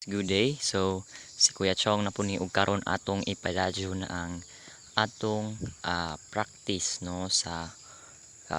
Good day. So, si Kuya Chong na po ni, ug karon atong ipadadyo na ang atong practice, no, sa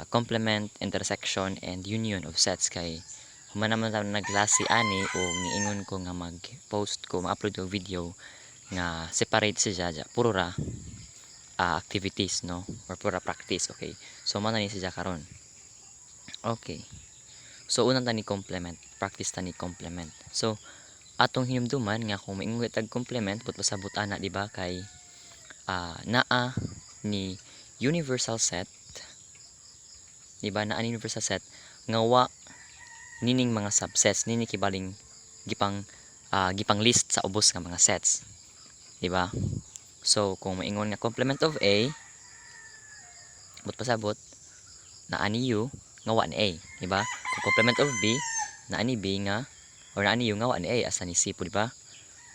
complement, intersection and union of sets, kay human naman ta nagklase ani ug niingon ko nga mag-post ko, ma-upload og video nga separate siya dya, puro ra activities, no, or puro ra practice. Okay, so mao na ni siya karon. Okay, so unang ta ni complement, practice ta ni complement. So atong hinumduman nga kung maingon tag complement, but pasabot ana, di ba, kay naa ni universal set, di ba? Naa ni universal set nga wa nining mga subsets nini kibaling gipang list sa ubos nga mga sets, di ba? So kung maingon nga complement of A, but pasabot naa ni U nga wa ni A, di ba? Kung complement of B, naa ni B nga or naa ni U nga wa ni A, asa ni C po, di ba?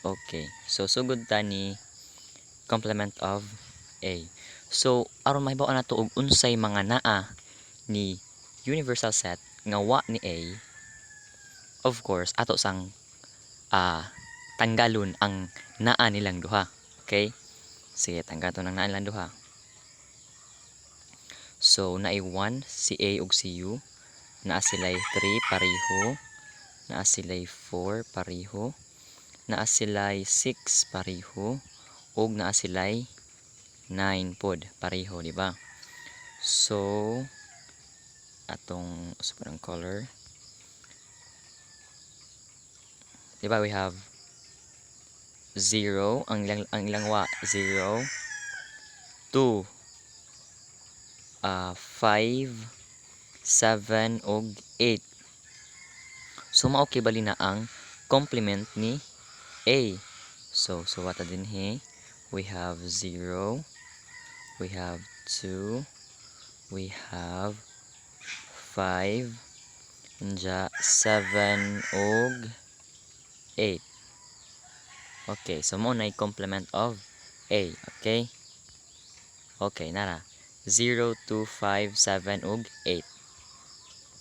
Okay, so sugod ta ni complement of A. So aron mahibaw nato og unsay mga naa ni universal set nga wa ni A, of course ato sang tanggalon ang naa nilang duha. Okay, sige, tanggalon to ng naa nilang duha. So naay 1 si A ug si U, naa sila'y 3 pareho, naa sila'y 4 pareho, naa sila'y 6 pareho, ug naa sila'y 9 pod pareho, di ba? So atong usa ang color, di ba? We have 0, ang ilang wa 0, 2, 5, 7 ug 8. So mao kibali na ang complement ni A. So suwata dinhi. We have 0, we have 2, we have 5, nya 7 ug 8. Okay, so mao na complement of A. Okay? Okay, nara. 0, 2, 5, 7 ug 8.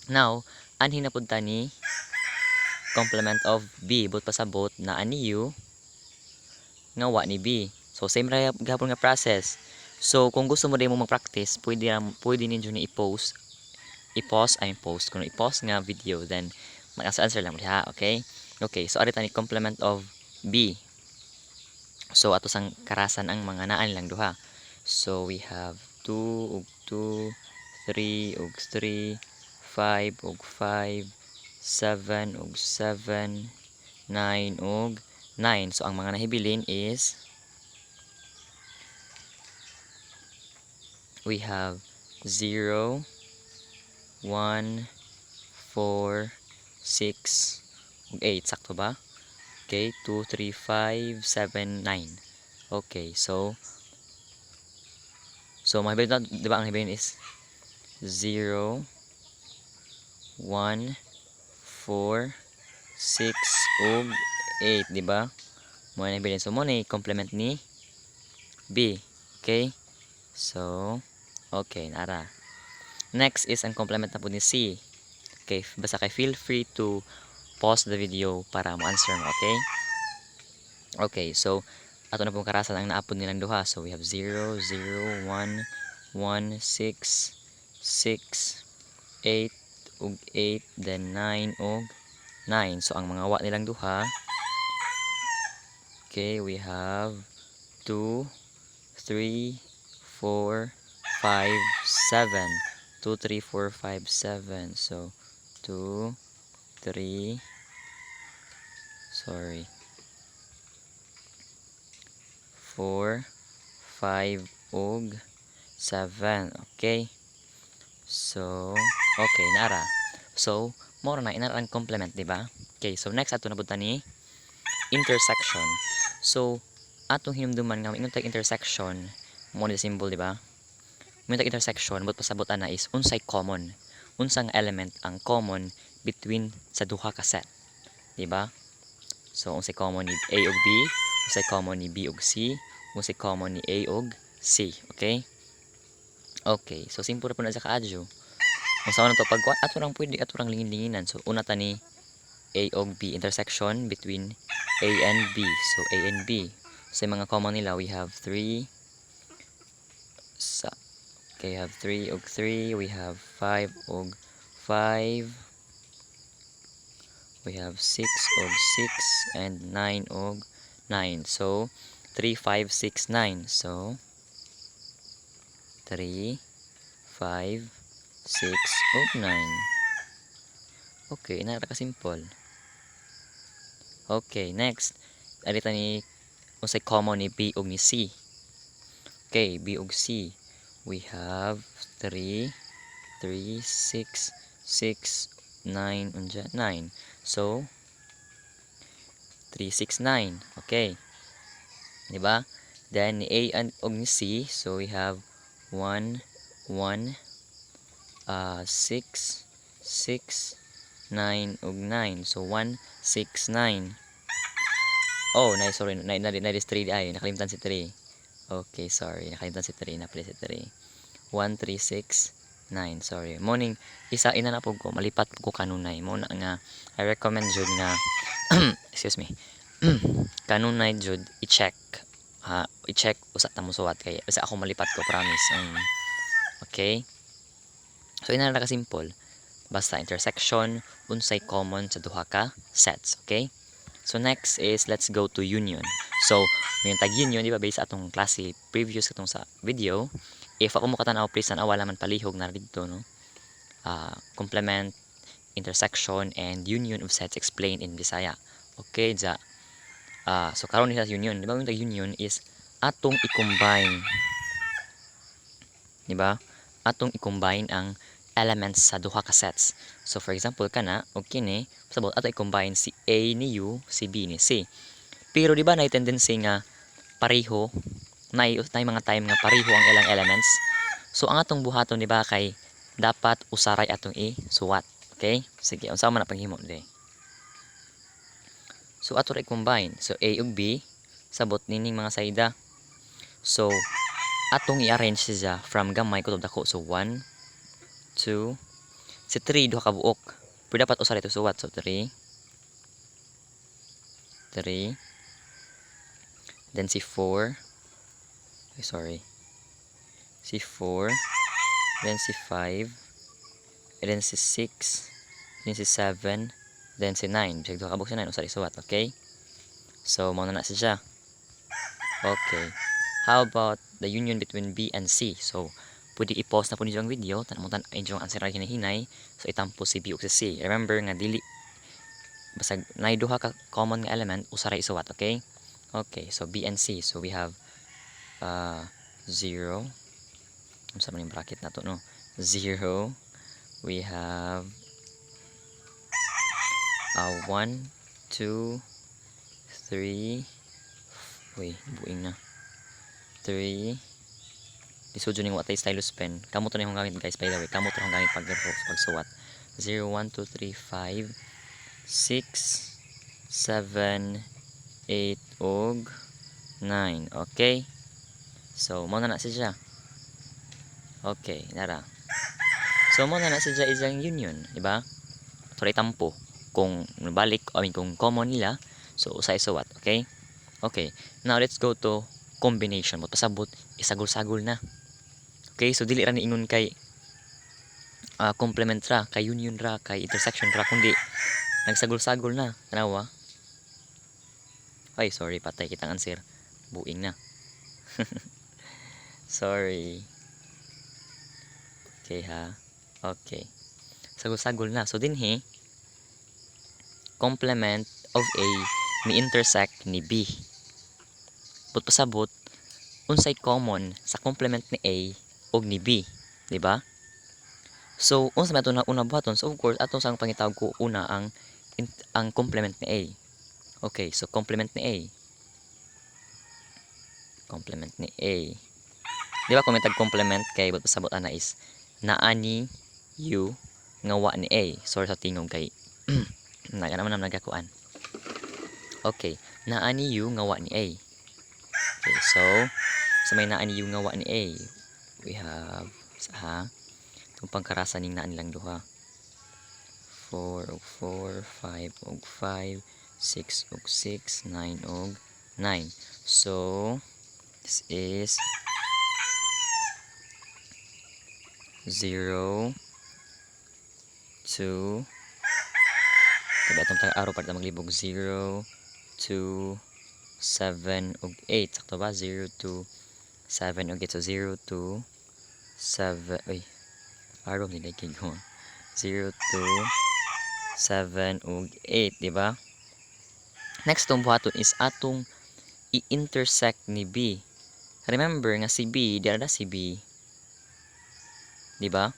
Now, anhi na pud ta ni complement of B. But pasabot naa ni U nga wa ni B. So same ra gihapon nga process. So kung gusto mo din mo mag-practice, pwede ninyo ni i-post, i-pause ay post kuno, i-pause nga video, then mag-answer lang diha, okay? Okay, so ari ta ni complement of B. So ato sang karasan ang mga naa nilang duha. So we have 2 ug 2, 3 ug 3, 5 ug 5, 7 ug 7, 9 ug 9. So ang mga nahibilin is we have 0, 1, 4, 6, ug 8. Sakto ba? Okay, 2, 3, 5, 7, 9. Okay, so mahibilin na, di ba, ang hibilin is 0, 1, 4, 6, ug 8, di ba? Mo na hibilin. So mo na complement ni B. Okay? So, okay, nara. Next is ang complement na po ni C. Okay, basta kay feel free to pause the video para mo answer mo, okay? Okay, so ato na pong karasan ang naapod nilang duha. So we have 0, 0, 1, 1, 6, 6, 8, ug 8, then 9 ug 9. So ang mga wa nilang duha, okay, we have 2, 3, 4, 5, 7. 2, 3, 4, 5, 7. So 2, 3, sorry, 4, 5, ug 7. Okay? So, okay, nara. So, mao na inara ang complement, di ba? Okay, so next ato na punta ni intersection. So, atong hinumduman nga ingon tag intersection, mo ni symbol, di ba? Ingon tag intersection, but pasabot ana is unsay common. Unsang element ang common between sa duha ka set. Di ba? So, unsay common ni A ug B, unsay common ni B ug C, unsay common ni A ug C, okay? Okay, so simple ra po na sa kaadyo. Kung sa to pag ato rang pwede ato rang lingin-linginan. So una ta ni A ug B, intersection between A and B. So A and B. Sa mga common nila, we have 3 sa, okay, have 3 og 3, we have 5 og 5, we have 6 og 6, and 9 og 9. So 3, 5, 6, 9. So 3, 5, 6 og 9. Okay, na ka simple. Okay, next. Arita ni unsay common ni B ug ni C. Okay, B ug C. We have 3, 3, 6, 6, 9, unya 9. So 3, 6, 9. Okay. Di ba? Then ni A and og ni C, so we have 1, 1, 6, 6, 9 ug 9. So 1, 6, 9. Oh, nice, sorry. Na, na, na, 3 ay nakalimtan si 3. Okay, sorry. Nakalimtan si 3. Napali si 3. 1, 3, 6, 9. Sorry. Morning, isa ina na po ko. Malipat ko kanunay. Mo na nga, I recommend jud nga, excuse me, kanunay jud, i-check. Ha, i-check usa ta mo suwat kay usa ako malipat ko, promise. Okay? So ina na ka simple. Basta intersection, unsay common sa duha ka sets, okay? So next is let's go to union. So, may tag union, di ba, based sa atong klase previous atong sa video. If ako mo katanaw, please tanawa man palihog na didto, no. Complement, intersection and union of sets explained in Bisaya. Okay, ja. So karon ni sa union, di ba, yung tag union is atong i-combine. Di ba? Atong i-combine ang elements sa duha ka sets. So for example, kana og kini, sabot ato i-combine si A ni U, si B ni C. Pero di ba na tendency nga pareho, naay mga time nga pareho ang ilang elements. So ang atong buhaton, di ba, kay dapat usaray atong i-suwat. Okay? Sige, unsa man na paghimo dire? So ato ra i-combine. So A ug B, sabot nining mga sayda. So atong i-arrange siya from gamay kutob dako. So 1, 2, si 3 duha ka buok. Pero dapat usa ito suwat. So 3, 3, then si 4, ay, sorry, si 4, then si 5, and then si 6, then si 7, then si 9. Bisag duha ka buok si 9, usa rin suwat, okay? So mao na na siya. Okay. How about the union between B and C? So pwede i-pause na po ninyo ang video, tan mo tan inyo ang answer hinahinay. So itampo si B ug si C. Remember nga dili basta naay duha ka common nga element, usa ra isuwat, okay? Okay, so B and C. So we have 0. Unsa man yung bracket nato, no? 0. We have 1, 2, 3. Uy, buing na. 3. Lisod ning wa tay stylus pen. Kamot na yung gamit, guys, by the way. Kamot na gamit pag pagsuwat. 0, 1, 2, 3, 5, 6, 7, 8 ug 9. Okay? So, mo na na siya. Okay, nara. So, mo na na siya isang union, di ba? Tuloy tampo. Kung balik, I mean, kung common nila, so usa isuwat, okay? Okay. Now, let's go to combination. Mo pasabot, isagol-sagol na. Okay, so dili ra ni ingon kay complement ra, kay union ra, kay intersection ra, kundi nagsagol-sagol na. Tanawa. Ay, sorry, patay kitang answer. Buing na. Sorry. Okay ha. Okay. Sagol-sagol na. So dinhi, complement of A ni intersect ni B. But pasabot, unsay common sa complement ni A ug ni B, di ba? So, unsa man ato na una buhaton? So, of course, atong sang pangitawag ko una ang complement ni A. Okay, so complement ni A. Complement ni A. Di ba kung may tag complement kay but pasabot ana is naa ni U nga wa ni A. Sorry sa tingog kay naga naman naman nagakuan. Okay, naa ni U nga wa ni A. Okay, so sa may naa ni U nga wa ni A, we have sa ha itong pangkarasa ning naa nilang duha. 4 og 4, 5 og 5, 6 ug 6, 9 ug 9. So this is 0, 2. Tabi atong tag arrow para maglibog. 0, 2, 7 ug 8. Sakto ba? 0, 2, 7 ug 8. So 0, 2, 7, uy, arrow ni kay ko. 0, 2, 7 ug 8, di ba? Next tong buhaton is atong i-intersect ni B. Remember nga si B, di na si B. Di ba?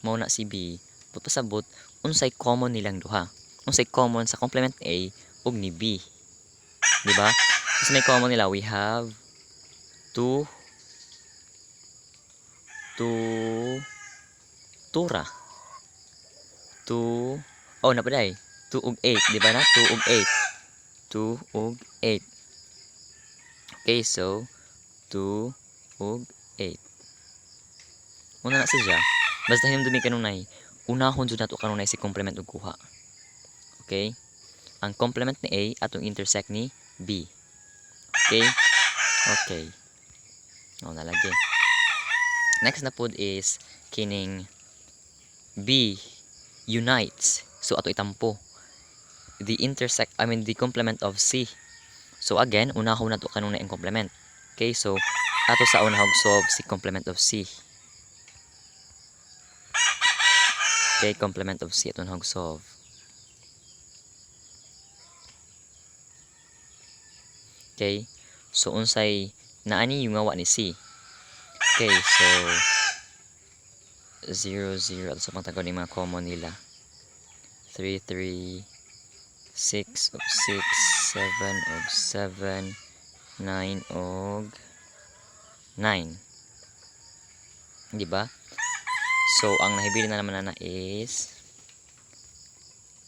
Mao na si B. But pasabot unsay common nilang duha? Unsay common sa complement A ug ni B? Di ba? So may common nila, we have 2, 2, 2 ra. 2, oh, na pa 2 ug 8, di ba na? 2 ug 8. 2 ug 8. Okay, so 2 ug 8. Una na siya. Basta hinumdumi kanunay, unahon jud nato kanunay si complement ug kuha. Okay? Ang complement ni A atong intersect ni B. Okay? Okay. O, nalagi. Next na pod is kining B unites. So ato itampo the intersect, I mean, the complement of C. So again, unahon nato kanunay ang complement. Okay, so ato sa unahog solve si complement of C. Okay, complement of C ato unahog solve. Okay, so unsay naani yung ngawa ni C. Okay, so 0, 0 ato sa pangtagaw ni mga common nila. 3, 3, 6 og 6, 7 og 7, 9 og 9. Di ba? So, ang nahibili na naman na is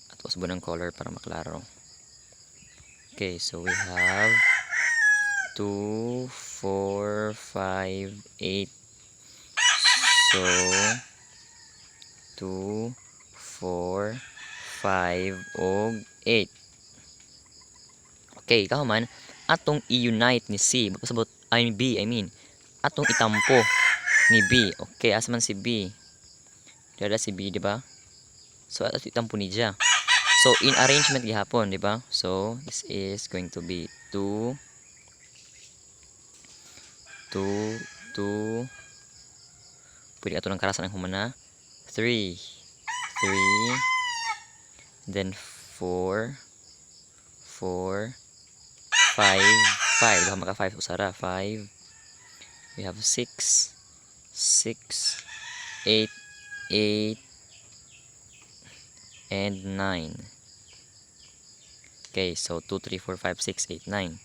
ato sa ng color para maklaro. Okay, so we have 2, 4, 5, 8. So, 2, 4, 5, og 8. Okay, kahuman, atong i-unite ni C. Pasabot, I mean B, I mean. Atong itampo ni B. Okay, asa man si B? Dada si B, di ba? So, ato itampo ni siya. So, in arrangement gihapon, di ba? So, this is going to be 2, 2, 2, pwede ato ng karasan ang humana, 3, 3, then 4, 4, 5, 5. Duha maka 5 usara, 5. We have 6, 6, 8, 8, and 9. Okay, so 2, 3, 4, 5, 6, 8, 9.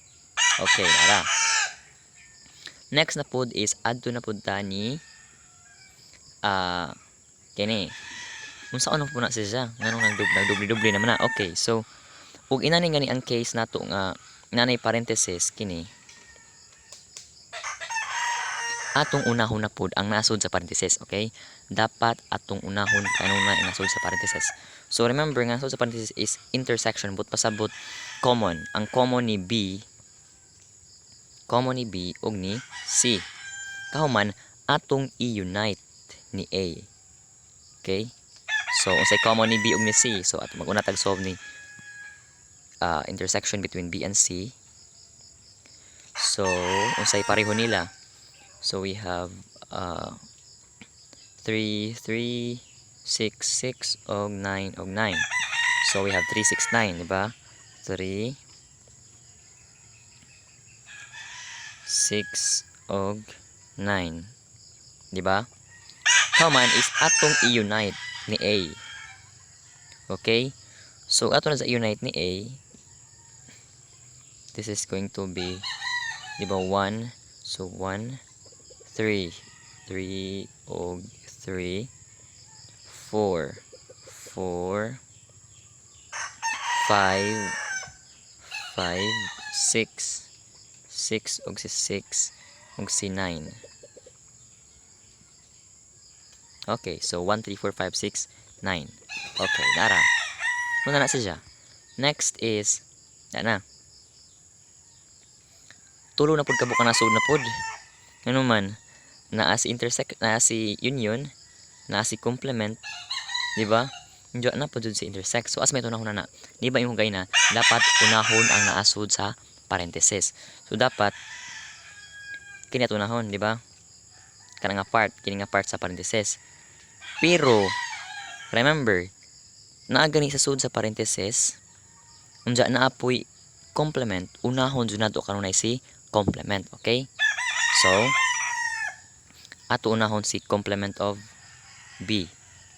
Okay, nara. Next na pod is adto na pod ta ni kini. Unsa ano po na siya? Nganong nagdubli-dubli naman na. Okay, so ug inani gani ang case nato nga nanay parenthesis kini, atong unahon na pod ang nasod sa parenthesis, okay? Dapat atong unahon kanunay ang nasod sa parenthesis. So remember nga nasod sa parenthesis is intersection, but pasabot common. Ang common ni B ug ni C. Kahuman atong i-unite ni A. Okay? So unsay common ni B ug ni C? So ato mag-una tag solve ni intersection between B and C. So unsay pareho nila? So we have 3, 3, 6, 6, og 9, og 9. So we have 3, 6, 9, di ba? 3, 6, og 9. Di ba? Common is atong i-unite ni A. Okay? So ato na sa i-unite ni A, this is going to be, di ba, 1, so 1, 3, 3 og 3, 4, 4, 5, 5, 6, 6 og si 6 og si 9. Okay, so 1, 3, 4, 5, 6, 9. Okay, nara. Muna na siya. Next is, yan na. Tulo na pud kabuok ka nasud na pud. Ngano man, naa si intersect, naa si union, naa si complement, di ba? Diyo na pud jud si intersect. So asa may tunahon na na? Di ba imong na dapat unahon ang naasud sa parenthesis? So dapat kini tunahon, di ba? Kana nga part, kini nga part sa parenthesis. Pero remember, naa gani sa sud sa parenthesis, unja naa poy complement, unahon jud nato kanunay si complement, okay? So, ato unahon si complement of B.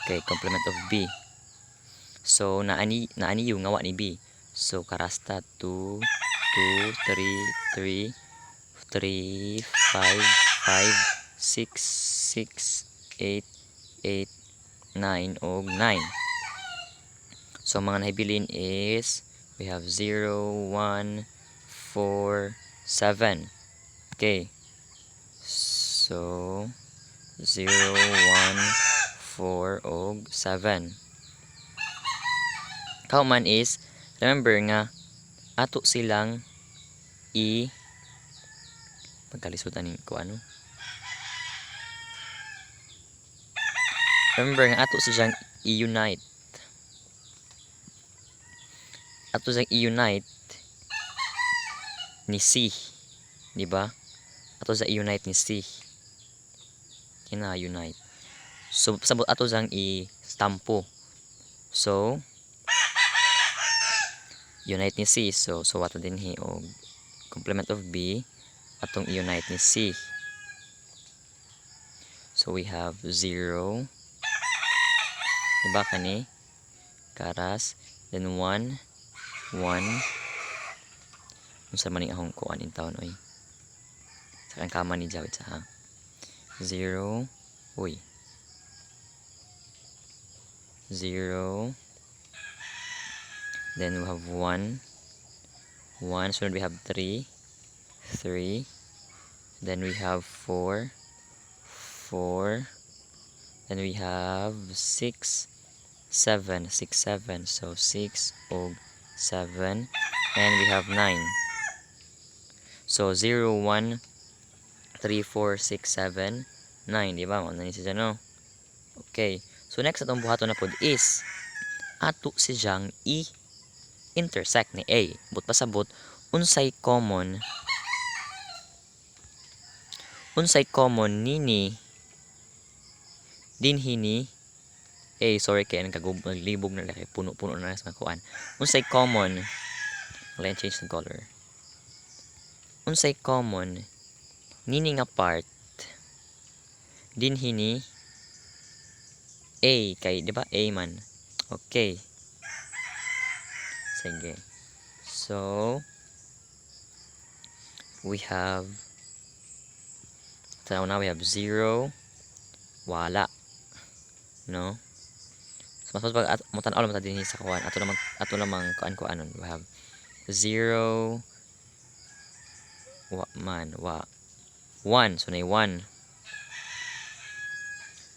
Okay, complement of B. So, naani naani yung nga wa ni B. So, karasta 2 2 3 3 3 5 5 6 6 8 8 9 og 9. So, ang mga nahibilin is we have 0, 1, 4, 7. Okay. So, 0, 1, 4, og 7. Kauman is, remember nga, ato silang i pagkalisutan ni ko ano. Remember nga ato siyang i-unite. Ato siyang i-unite ni C. Di ba? Ato sa i-unite ni C. Kina unite. So sabot ato siyang i-stampo. So unite ni C. So suwatan dinhi og complement of B atong i-unite ni C. So we have 0. Diba kani? Karas. Then 1 1. Unsa man ning akong kuan in taon, oy? Sa kang kama ni Jawit sa ha. 0, uy. 0. Then we have 1 1. So we have 3 3. Then we have 4 4. Then we have 6 7 6 7. So 6 og 7, and we have 9. So 0 1 3 4 6 7 9, di ba? Mao na ni siya, no? Okay, so next atong buhaton na pod is ato siyang i intersect ni A. But pasabot unsay common nini dinhi ni A? Sorry kay nagkagub, naglibog na kay puno-puno na sa kuan. Unsay common? Let's change the color. Unsay common nini nga part dinhi ni A? Kay di ba A man? Okay, sige. So we have, so now we have 0, wala, no? So mas pag mo tan-aw lang ta dinhi sa kuan, ato lamang kuan kuanon. We have 0, wa man, wa 1, so nay 1.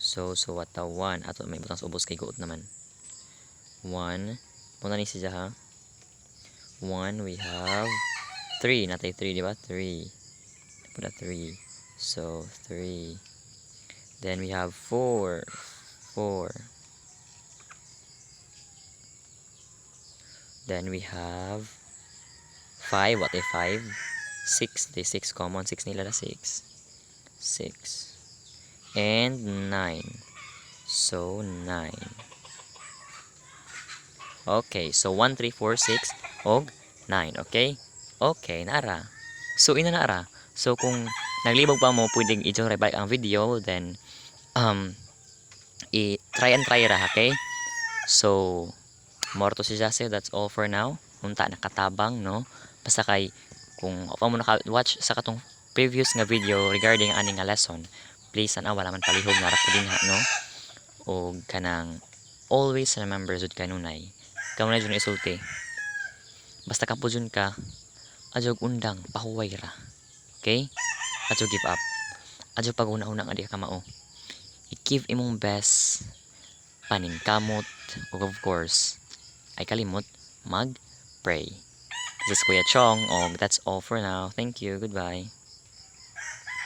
So what, 1 ato may butang sa ubos kay guot naman. 1 muna ni siya ha. 1, we have 3, natay 3, di ba? 3 put a 3, so 3. Then we have 4 4. Then we have 5, what a 5 6, the 6 common, 6 nila na, 6 6 and 9, so 9. Okay, so 1 3 4 6 og 9. Okay, nara. So ina nara. So kung naglibog pa mo, pwedeng i-join balik ang video, then i try and try ra, okay? So more to si Jase, that's all for now. Unta nakatabang, no? Basta kay kung pa mo naka-watch sa katong previous nga video regarding ani nga lesson, please ana, wala man palihog nga ra din ha, no? Og kanang always remember jud kanunay jud isulti, basta kapo jud ka, adyo'g undang, pahuway ra, okay? Adyo give up, adyo pag-una-una nga di ka kamao. I-give imong best, paningkamot, ug of course ay kalimot mag pray. This is Kuya Chong og that's all for now. Thank you. Goodbye.